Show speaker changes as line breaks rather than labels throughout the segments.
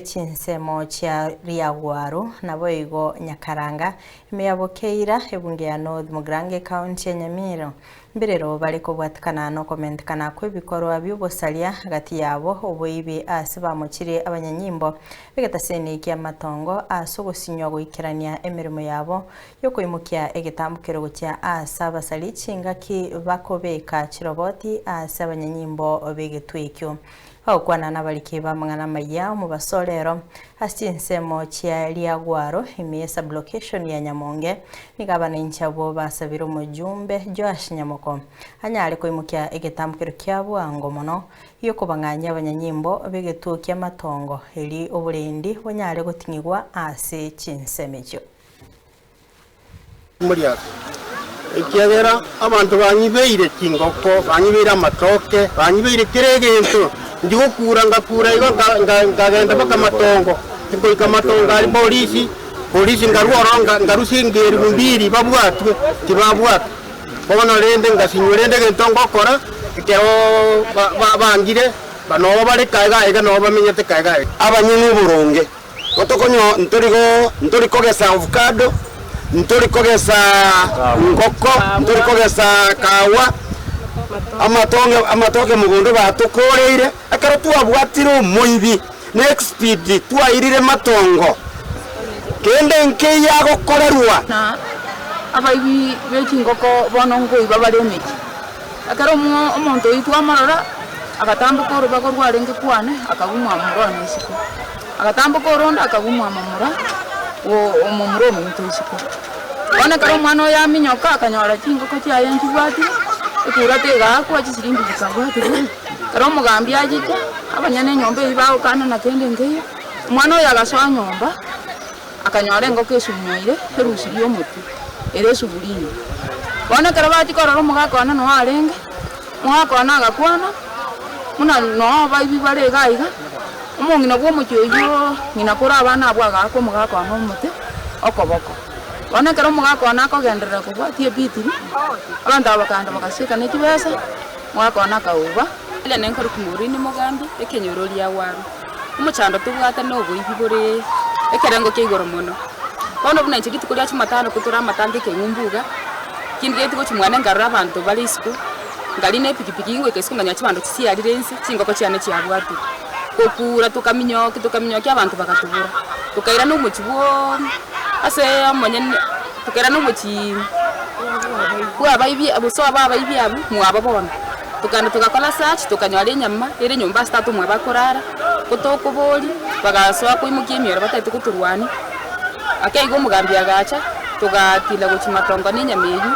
chinsemo chia Riagwaru naboigo Nyakaranga, ime ya Bokeira, ebunge ya North Mugirango ecounty ya Nyamira. Mbirero bare kobwatikana nokomentekana kw'ebikorwa bi'obosaria gati yabo, oboibi ase bamochirie abanyanyimbo b'egetaseni ki'amatongo ase ogosinywa goikerania emeremo yabo y'okoimokia egetambokero gochia ase abasari chingaki bakobeka chiroboti ase abanyanyimbo b'egetwe ekio. Bagokwana nabariki b'amang'ana amayia omobaso rero ase chinsemo chia Riagwaro ime ye sublocation ya Nyamonge, nigo abananchi abwo basabire omojumbe Joash Nyamoko anyare koimokia egetambokero kia bwango mono gi'okobang'anyia abanyanyimbo b'egetuo ki'amatongo eri oborendi bonyare goting'igwa ase chinsemo echio.
Ekiagera abanto banyibeire chingoko, banyibeire amatoke, banyibeire kera egento, ndigokura ngakura igo nkagenda mpaka amatongo, ngoika amatongo aria polisi, polisi nkarwa ororo nkarusia engeri mbiri babwatwe, tibabwatwa. Bono rende ngasinywa rende egento ngokora, ekero bangire, nabo bare kae iga nabo bamenyete kae iga.
Abanyene oboronge. Gotokonyo ntori go ntori kogesa ovacado, ntori kogesa ngoko, ntori kogesa kawa, amatonge amatoke mogondo batokoreire, ekero twabwatire omoibi na expeed twairire matongo, kende nkeiyo agokorerwa.
Na abaibi be chingoko bono nkoiba bare emechie. Ekero omonto oyio twamorora, agatamboka orobago rwarenge kwane, akagumwa momura one isiko. Agatamboka oronde, akagumwa momura omomura ominto isiko. Bono ekero omwana oyo aminyoka, akanyora chingoko chiaye nchibwatire, ekura tegaakwa, chisiringi chikabwatigwa. Ekero omogambi achicha, abanyene enyomba eyio bagokana na kende nkeiyo, omwana oyo agasoa nyomba, Akanyora engoko esunywaire erusirie omotwe ere esuguri ime. Bono ekero bachia korora omogaka one noo arenge, omogaka one agakwana, buna noo abaibi bare iga iga, omong'ina bwa omochie oyio ng'ina kore abana abwo agaaka omogaka one omote okoboko. Bono ekero omogaka one akogenderera kobwatia ebitiri, abanto aba bakaenda bagasieka ne chibesa, omogaka one akauba.
Eria nenkorukia Maureen Mogambi, ekenyoro riagwarwa. Omochando tobwate noboibi bore ekerengo kia igoro mono. Bono buna inche rituko ria jumatano kotore amatanga ekeng'umbu iga, kindigetie gochia mwane nkarora abanto bare isiko, nkarina epikipiki ngoika isiko nkanyora chibando chisiarire inse, chingoko chiane chiabwatire. Gokura tokaminyokia tokaminyokia abanto bagatobora, tokairana omochie bwoo ase omonyene tokairana omochie bwa abaibi gose obo abaibi abwo mwabo bono. Tokagenda togakora search, tokanyora enyama ere nyomba ase tata omwabo akorara, ko tokoboria, bagasoa koimokia emioro batagete gotorwania, ake igo omogambi agacha, togatinda gochia matongo na enyama eywo,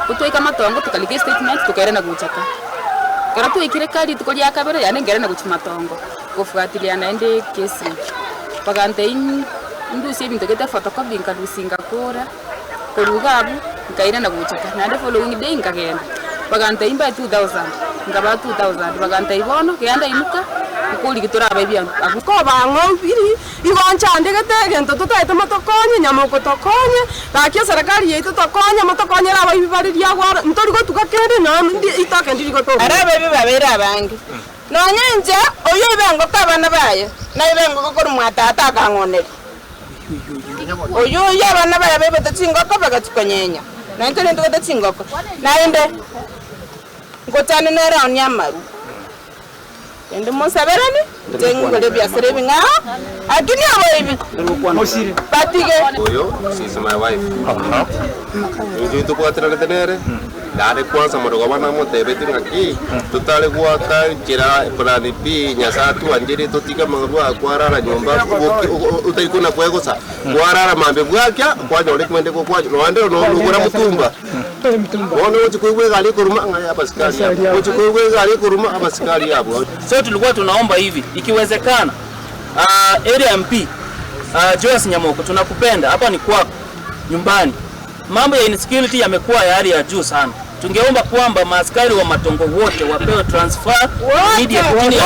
ko twaika matongo tokarika estatement tokairana gocha ka. Ekero twaikire ka rituko ria kabere yaani nkairana gochia matongo, gofuatilia naende ekesi eye. Bagantebia ndusie ebinto gete photocopy nkarusia ngakora. Korwa iga abwo, nkairana gocha ka, naende following day nkagenda, bagantebia mbae 2000, nkabaa 2000, bagantebia bono genda inuka, nkorigia torabae ebianto abwo.
Kobang'oubiri, igo nchandegete egento totaete motokonye, nyamoko tokonye, gaki eserekari yaito tokonye, motokonyere abaibi bare riagwaro, ntori gotuga kende nonya ndi itoke ndiri gotoka.
Ere abaibi babeire abange, nonya inche, oyio oibe engoko abana baye, naibe engoko korwa mwa tata akang'oneria. Oyio oyio abana baye baibete chingoko bagachia konyenya, na intwe nintugete chingoko. Naende ngochane nere aonie amarwa, rende mosaberane, inche ngore ebiasara ebing'ao, lakini oboibi batige.
Oyo she is my wife. Intwe tobwateranete nere, naende kwanza morogaba namotebetie ng'aki, totare goaka enchera plan B, Nyasae atwanchire totige amarwa aya kwarara nyomba otari kona kwegosa, kwarara mambia bwakia, kwanyora ekemende gokwa noende nogora mutumba. Bono ogochia koigwa egari ekoruma ng'a abasikari abwo, ogochia koigwa egari ekoruma abasikari abwo.
So tulikuwa tunaomba hivi ikiwezekana, uh, area MP uh, Joas Nyamoko tunakupenda, hapa ni kwako nyumbani. Mambo ya insecurity yamekuwa ya hali ya juu sana. Tungeomba kwamba maaskari wa Matongo wote wapewe transfer immediate chini ya.